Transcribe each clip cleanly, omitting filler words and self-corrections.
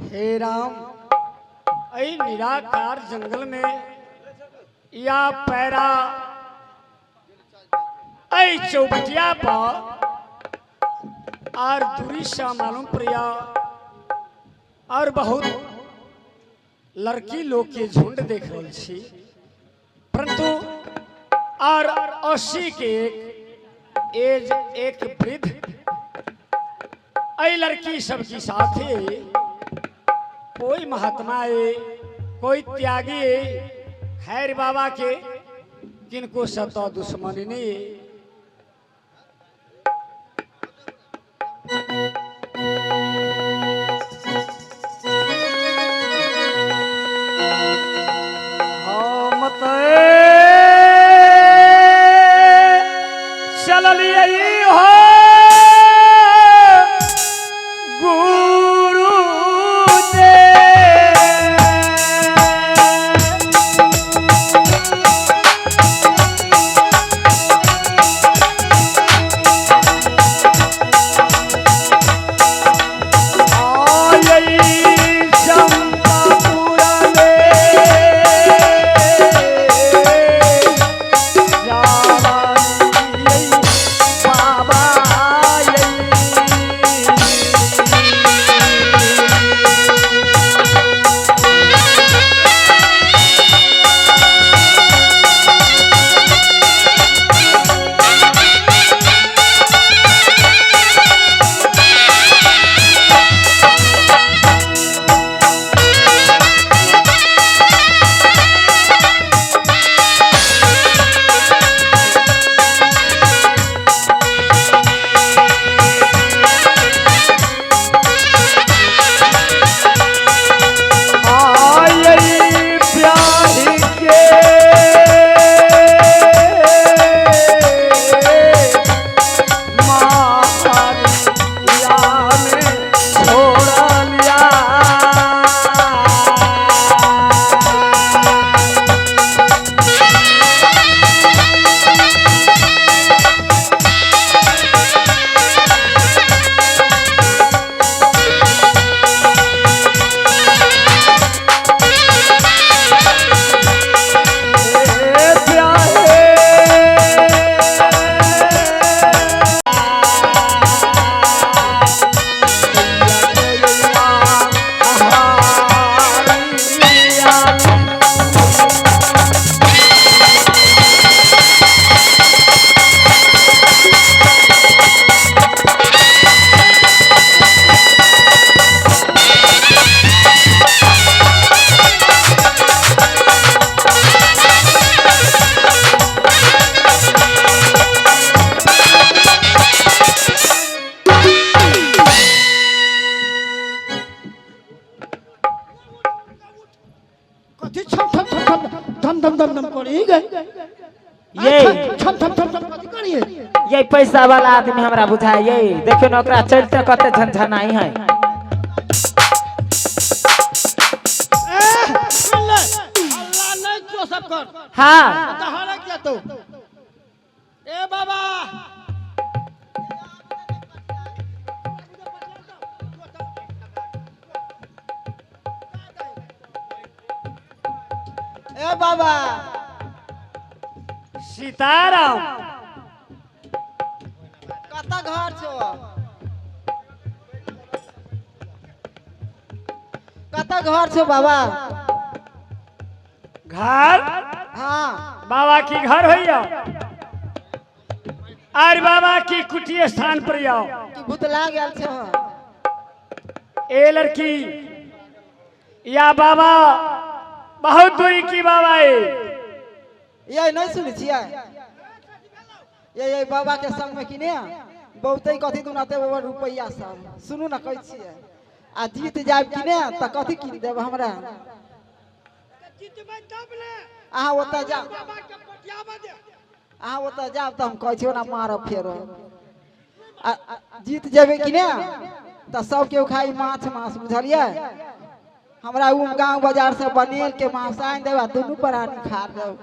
हे राम, ऐ निराकार जंगल में या पैरा ऐ चौबटिया पर और दूरी सा मालूम प्रिया और बहुत लड़की लोग के झुंड देख रहे छी, परंतु और 80 के एक एज एक वृद्ध ऐ लड़की सबकी साथे कोई महात्मा है, कोई त्यागी है, खैर बाबा के किनको सता दुश्मनी नहीं है। हम तो चललिए हो गुरु दे, ये पैसा वाला आदमी हमरा बुझाए, ये देखियो न ओकरा चलते कते झनझनाई है। अल्लाह नहीं तो सब कर। हाँ क्या तो ए बाबा ए बाबा सीताराम, कत घर छो, कत घर छो बाबा? घर? हाँ बाबा की घर होइया और बाबा की कुटी स्थान पर आओ। की भूतला गेल छो ए लड़की या बाबा बहुत दूरी की बाबा है। ये नहीं सुनै छियै, ये बाबा के संग में कि ने बहुते कथी दुनाते बाबा रुपैया सब सुनू न कहै छियै, आ जीत जायब कि ने त कथी कीन देब हमरा? अहाँ ओतऽ जाउ, अहाँ ओतऽ जाउ तऽ हम कहै छियै ओना मारब फेरो। आ जीत जेबै कि ने तऽ सब केओ खाइ माछ मांस, बुझलियै? हमरा उ गाँव बाजार से बनेल के मांस आनि देब आ दुनू प्राणी खा देब।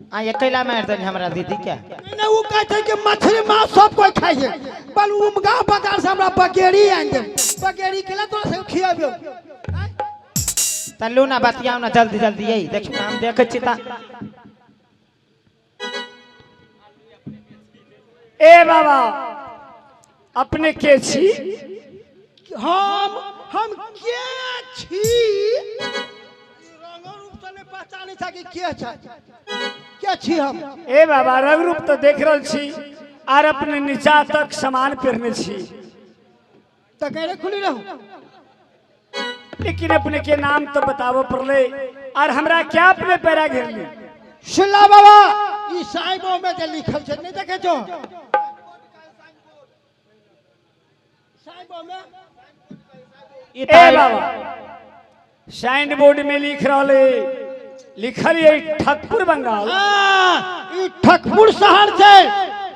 आ अकेला मार देली हमरा दीदी के। नहीं, वो कहते कि मछली मांस सब कोई बगेरी आनि देब। बगेरी के ला तोरा सब खियाबियो। त लू ना बतियाओ ना जल्दी जल्दी। यही देखियो हम देखै छी त ए बाबा अपने के छी? हम के छी? रंगो रूप से नहीं पहचानै छै कि के छै, के छी हम? ए बाबा रंग रूप तो देख रहल छी आर अपने नीचा तक सामान पहिरने छी। त गैरे खुली रहू। लेकिन अपने के नाम तो बताबो पड़ले और हमरा क्या अपने पैरा घेरली? सुनला बाबा ई साइबो में जे लिखल छै नहीं देखे छो? साइबो में ई ए बाबा साइन बोर्ड में लिख रहल है, लिखल है ठगपुर बंगाल। हाँ, ई ठगपुर शहर छै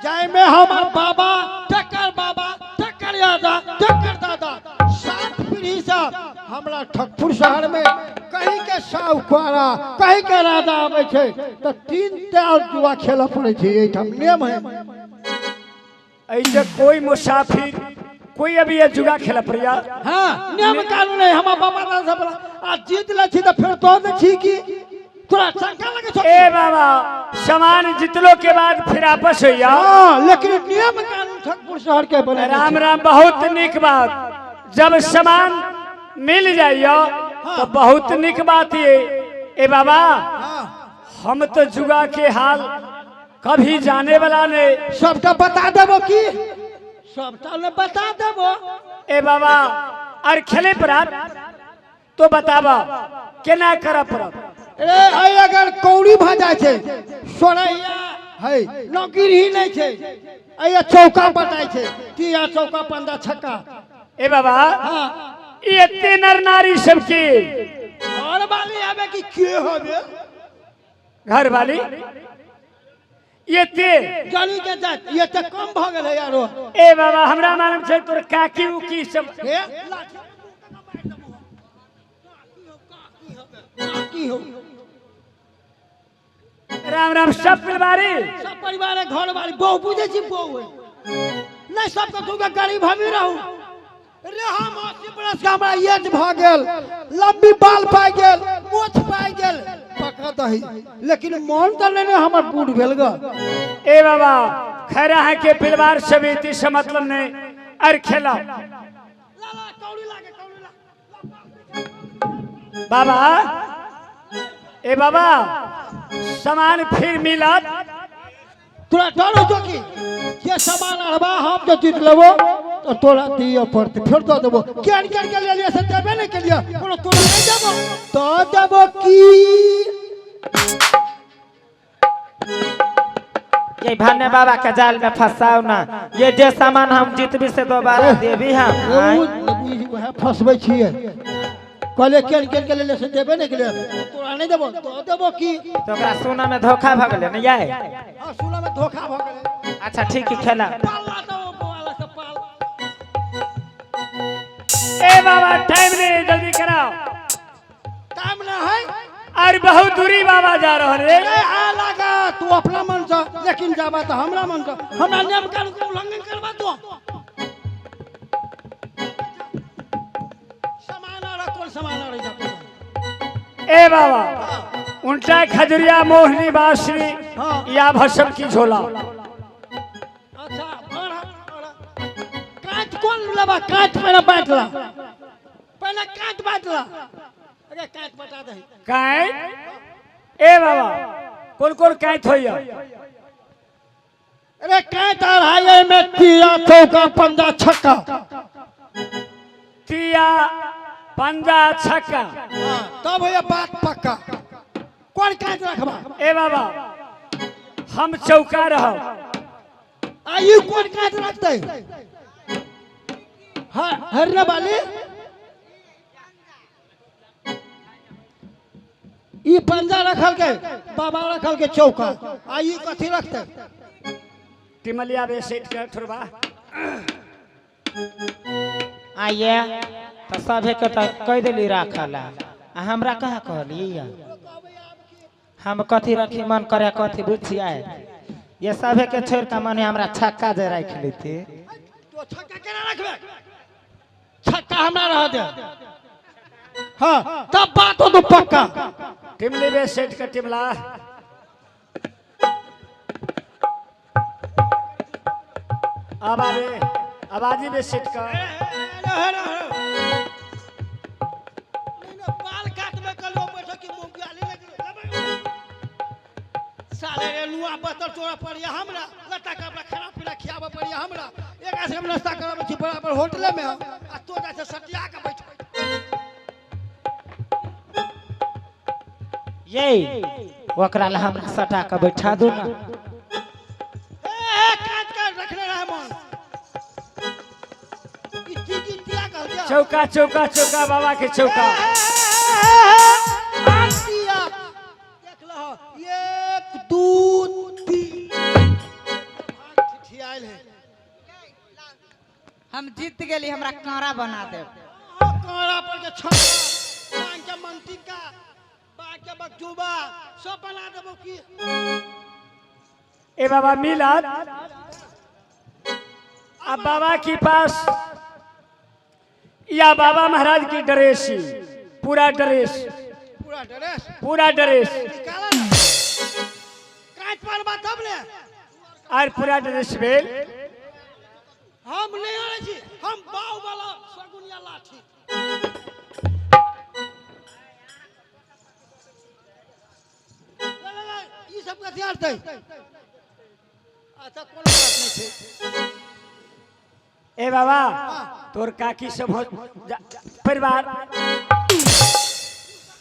जाहिमे हमर बाबा टक्कर बाबा टक्कर दादा टक्कर दादा 7 पीढ़ी से हमरा ठगपुर शहर में कहीं के साहूकारा कहीं के राजा आबै छै तऽ 3 ताल जुआ खेलऽ पड़ै छै। एहिठाम नियम है। ऐसे कोई मुसाफिर कोई अभी ये जुआ खेला पड़िया। हाँ नियम कानून है हमार बाबा दादा सब आ जीत लै छी तऽ फेर दऽ दै छी कि तोरा शंका लगे छौ? ए बाबा सामान जीतलो के बाद फिर आपस होइया। हाँ लेकिन नियम कानून ठगपुर शहर के बने। राम राम बहुत निक बात। जब सामान मिल जाइयो तो बहुत निक बात ये। ए बाबा हम तो जुआ के हाल कभी जाने वाला नहीं। सबटा बता देबो की? सबटा ने बता देबो। ए बाबा और खेले पर तो बताबा केना करऽ पड़त? अरे है अगर कौड़ी भऽ जाइ छै सोरैया है नौकरी नहीं छै अया चौका बताइ छै तिया चौका पंदा छक्का। ए बाबा हाँ ई एते नर नारी सबके घर वाली आबे कि के होबे? घर वाली एते जानी के जात ये त कम भ गेलै यारो। ए बाबा हमरा मालूम छै तोर काकी उकी सब। हे लाठी काकी हो। राम राम सब परिवारी सब परिवार है घर वाली बहु बुझे छी बहु है नहीं सबके तू के गरीब हमी रहू रे। हम 80 बरस के हमरा एज भ गेल, लंबी बाल पाइ गेल, मोछ पाइ गेल पका दही, लेकिन मन त नहीं हमर बूढ़ भेल ग। ए बाबा खैर अहाँ के परिवार सब एते से मतलब नहीं अर खेला बाबा। ए बाबा सामान फिर मिलत? तोरा डर हो कि जे सामान अरबा हम जो जीत लेबो तो तोरा दिए पड़ते फिर दऽ देबो। केन केन के लेलिए से देबे नहीं केलिए कोनो तोरा नहीं देबो तो देबो की? ये भाने बाबा के जाल में फंसाओ ना। ये जे सामान हम जीतबी से दोबारा देबी हम। फंसबै छियै कहले केन केन के लेले से देबे नहीं केलिए तोरा नहीं देबो तो देबो की? तो ओकरा सोना में धोखा भ गेलै ने यार? हां सोना में धोखा भ गेलै। अच्छा ठीक है खेला। ए बाबा टाइम नहीं जल्दी कराओ। टाइम ना है और बहुत दूरी बाबा जा रहा रे। ए आ लगा तू अपना मन से लेकिन जाबा तो हमरा मन से हमरा नियम कानून के उल्लंघन करबा तू। सामान और कौन सामान और जा? ए बाबा उल्टा खजुरिया मोहनी बासरी या भसम की झोला। अच्छा कांच कौन लेबा? कांच पहले बांटला, पहले कांच बांटला। अरे कांच बता दे कांच? ए बाबा कौन कौन कांच होइया? अरे कांच अढ़ाई में तिया चौका पंजा छक्का। तिया पंजा छक्का तब होइया बात पक्का। कौन कांच रखबा? ए बाबा हम चौका रहब। आ ई कौन कांच रखतै? हाँ हरने वाली ई पंजा रखल के बाबा रखल के चौका आ ई कथी रखतै? टिमलिया बे सेट के थोड़बा आइए तो सभे के तो कह देली राखला आ हमरा कहाँ कहली? हम कथी रखी मन करे कथी बुझिए। ये सभे के छोड़ के मने हमरा छक्का जे राख लेती। तो छक्का केना रखबे? छक्का हमरा रह दे। हाँ तब बात हो तो पक्का। टीम लेबे सेट का टीम ला। अब आवे आबादी में सेट का। बाल काट में कल बैठो कि मुंगाली लग साले रे लुआ बतर तोरा पड़िया हमरा लत्ता कपड़ा खाना पीना खियाबे पड़िया हमरा। एक आसे हम नाश्ता कराबै छी बराबर होटले में हम आ तो जा से सटिया के बैठ। ये ओकरा ला हमरा सटा के बैठा दू ना। ए काट के रखने रहे मन ई टिकी दिया कह दिया। चौका चौका चौका बाबा के चौका। देख लहो 1 2 3 भाग ठिठियाइल है। हम जीत गेली, हमरा कांड़ा बना देब। कांड़ा पर के छाप बांग के मंटिका बांग के बकचूबा सब बना देबो की। ए बाबा मिलाद अब बाबा के पास या बाबा महाराज की ड्रेस ही, पूरा ड्रेस पूरा ड्रेस पूरा ड्रेस निकाला ना काट पर बात तब ने और पूरा ड्रेस भेल। हम नहीं आने छी, हम बाव वाला सगुनिया लाठी। ले ले ले ई सब कथी आते। अच्छा कोनो बात नहीं छै। ए बाबा तोर काकी सब हो परिवार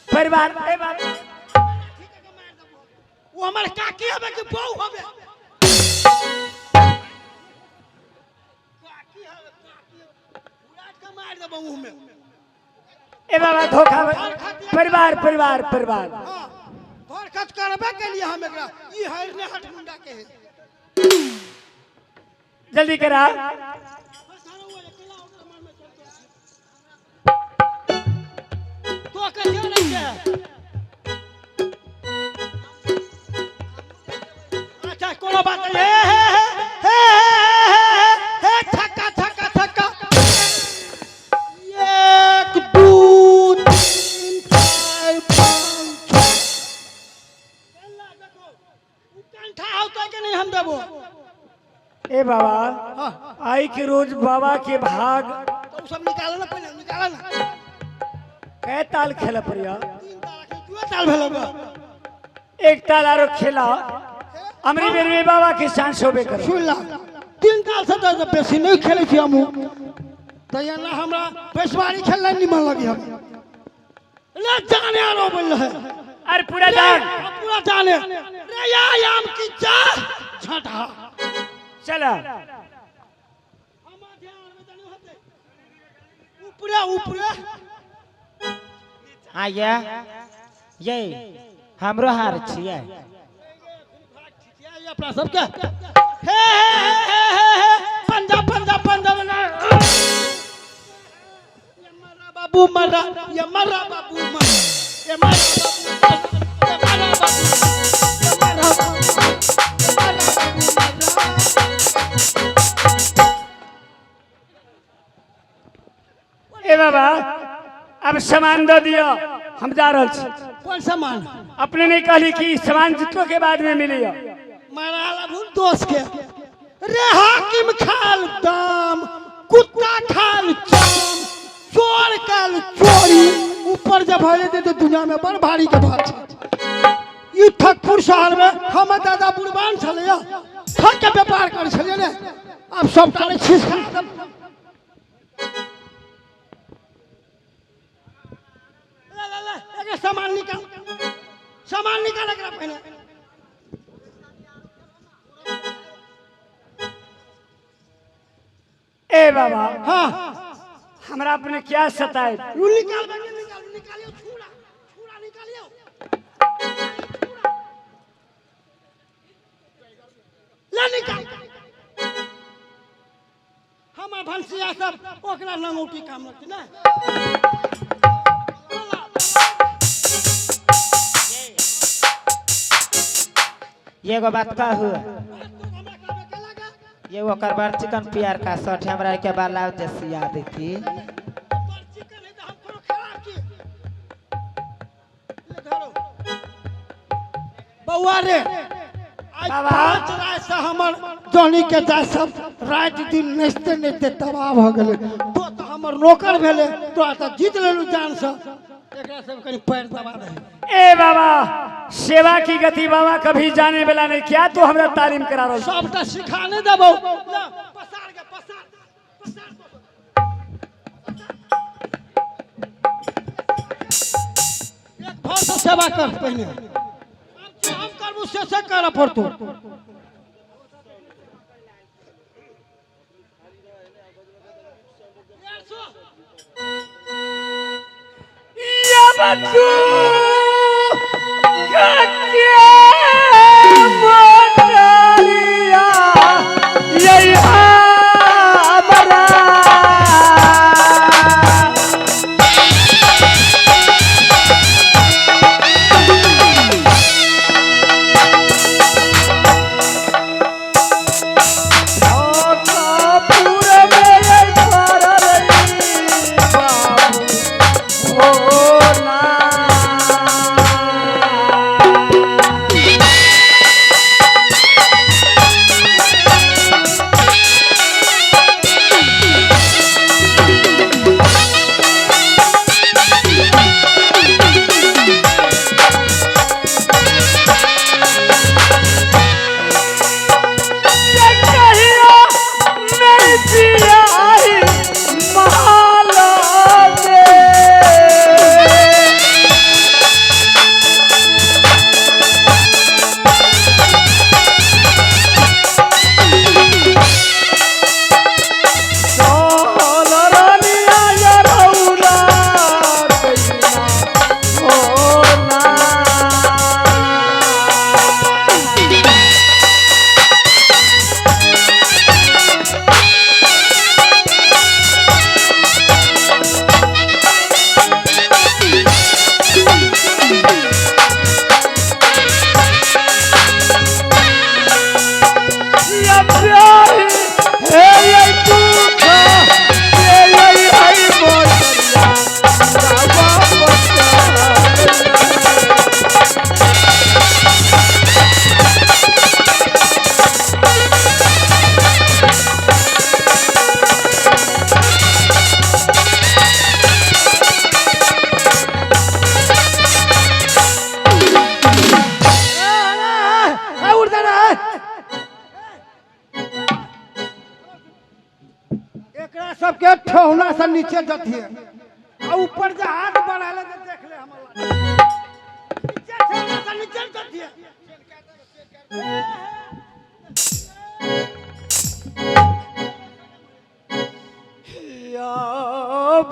परिवार। ए बाबा वो हमर काकी हबे कि बहू हबे? काकी हबे काकी उड़ाट के मार देबो मुंह में। ए बाबा धोखा परिवार परिवार परिवार। हां घर खत करबे के लिए हम एकरा ई हरने हट मुंडा के है। जल्दी करा। तो कहियो नहीं के। अच्छा कोनो बात नहीं। हे हे हे हे हे हे छक्का छक्का छक्का 1 2 3 4 5 6 देखो उ कंठा होता के नहीं हम देबो। ए बाबा आई के रोज बाबा के भाग तो सब निकालो ना पहले निकालो ना। कै ताल खेला पड़िया? 3 ताल 2 ताल भेल बा। एक ताल आरो खेला अमरी बेर में बाबा के चांस होबे करो। सुन ला 3 ताल से तो बेसी नहीं खेले छी हमहु त एना हमरा पैसवारी खेलना निमन लगी हम ले जाने आरो बोल रहे। अरे पूरा जान पूरा जाने रे या याम की चा छटा चला हम ध्यान में तनी होते ऊपरे ऊपरे। आया ये हमरो हार छियै अपना सबके। हे हे हे हे हे पंजा पंजा पंजा ये मरा बाबू मरा ये मरा बाबू मरा ये मरा बाबू ये मरा बाबू ये मरा बाबू ये मरा बाबू मरा। ए बाबा अब सामान दे दियो हम जा रहल छी। कौन सामान? अपने नहीं कहली कि सामान जीतो के बाद में मिली। मारा लभुन दोस्त के रे हाकिम खाल दाम कुत्ता खाल चाम चोर काल चोरी ऊपर जब भरे दे तो दुनिया में बड़ भारी के बात छै। ई ठकपुर शहर में हमर दादा बुढ़बान छलैया ठक के व्यापार कर छलियै ने अब सब टाले छीस खा। ले ले ले एकर सामान निकाल सामान निकाल एकरा पहले। ए बाबा हाँ हमरा अपने क्या सताए? निकाल निकाल निकालियो छुरा छुरा निकालियो ले निकाल। हमर भनसिया सब ओकरा लंगौटी काम लगतै ना। एगो बात कहू ये ओकर बार चिकन प्यार का शर्ट हमरा के बाला जे सिया देती। बौआ रे आज 5 रात से हमर जनी के जाय सब रात दिन नचते नचते तबाह भ गेलै। तो तो हमर नौकर भेलै, तो तो जीत लेलु जान से, एकरा सब कनी पैर दबा दे। ए बाबा सेवा की गति बाबा कभी जाने वाला नहीं, क्या तो हमरा तालीम करा रहा? सबटा सिखा नहीं देबौ। पसार के पसार पसार एक भर से सेवा कर पहिने, हम करबू से करऽ पड़तौ। या बच्चू कके मोटरिया ये हमरा सबके ठहुना से नीचे जतिए आ ऊपर जे हाथ बढ़ा ले देख ले हमर नीचे ठहुना से नीचे जतिए। या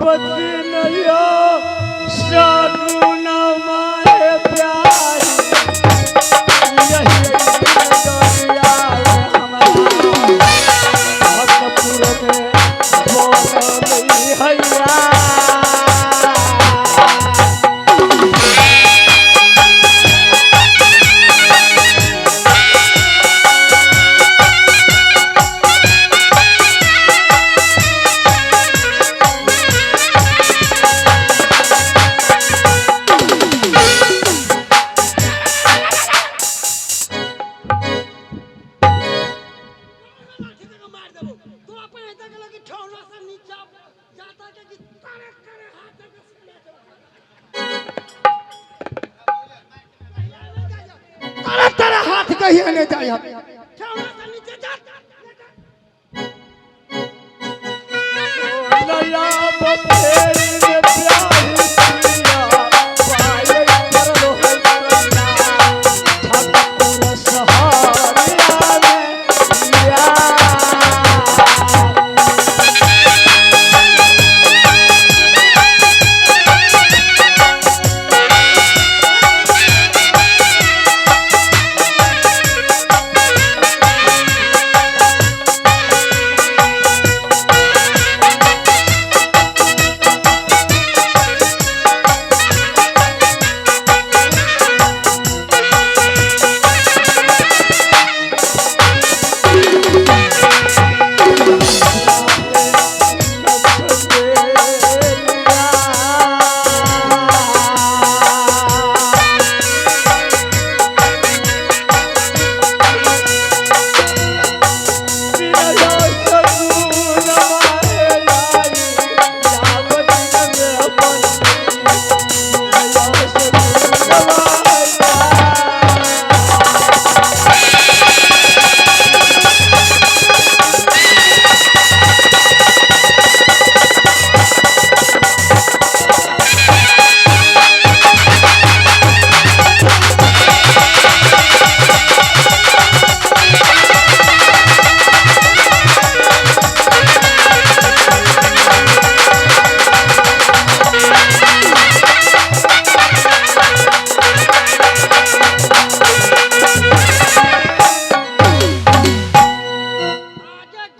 बदनया शरुणा माए प्यारी यही दरिया हमारा भक्तपुर में हाथ कहिए नहीं जाए।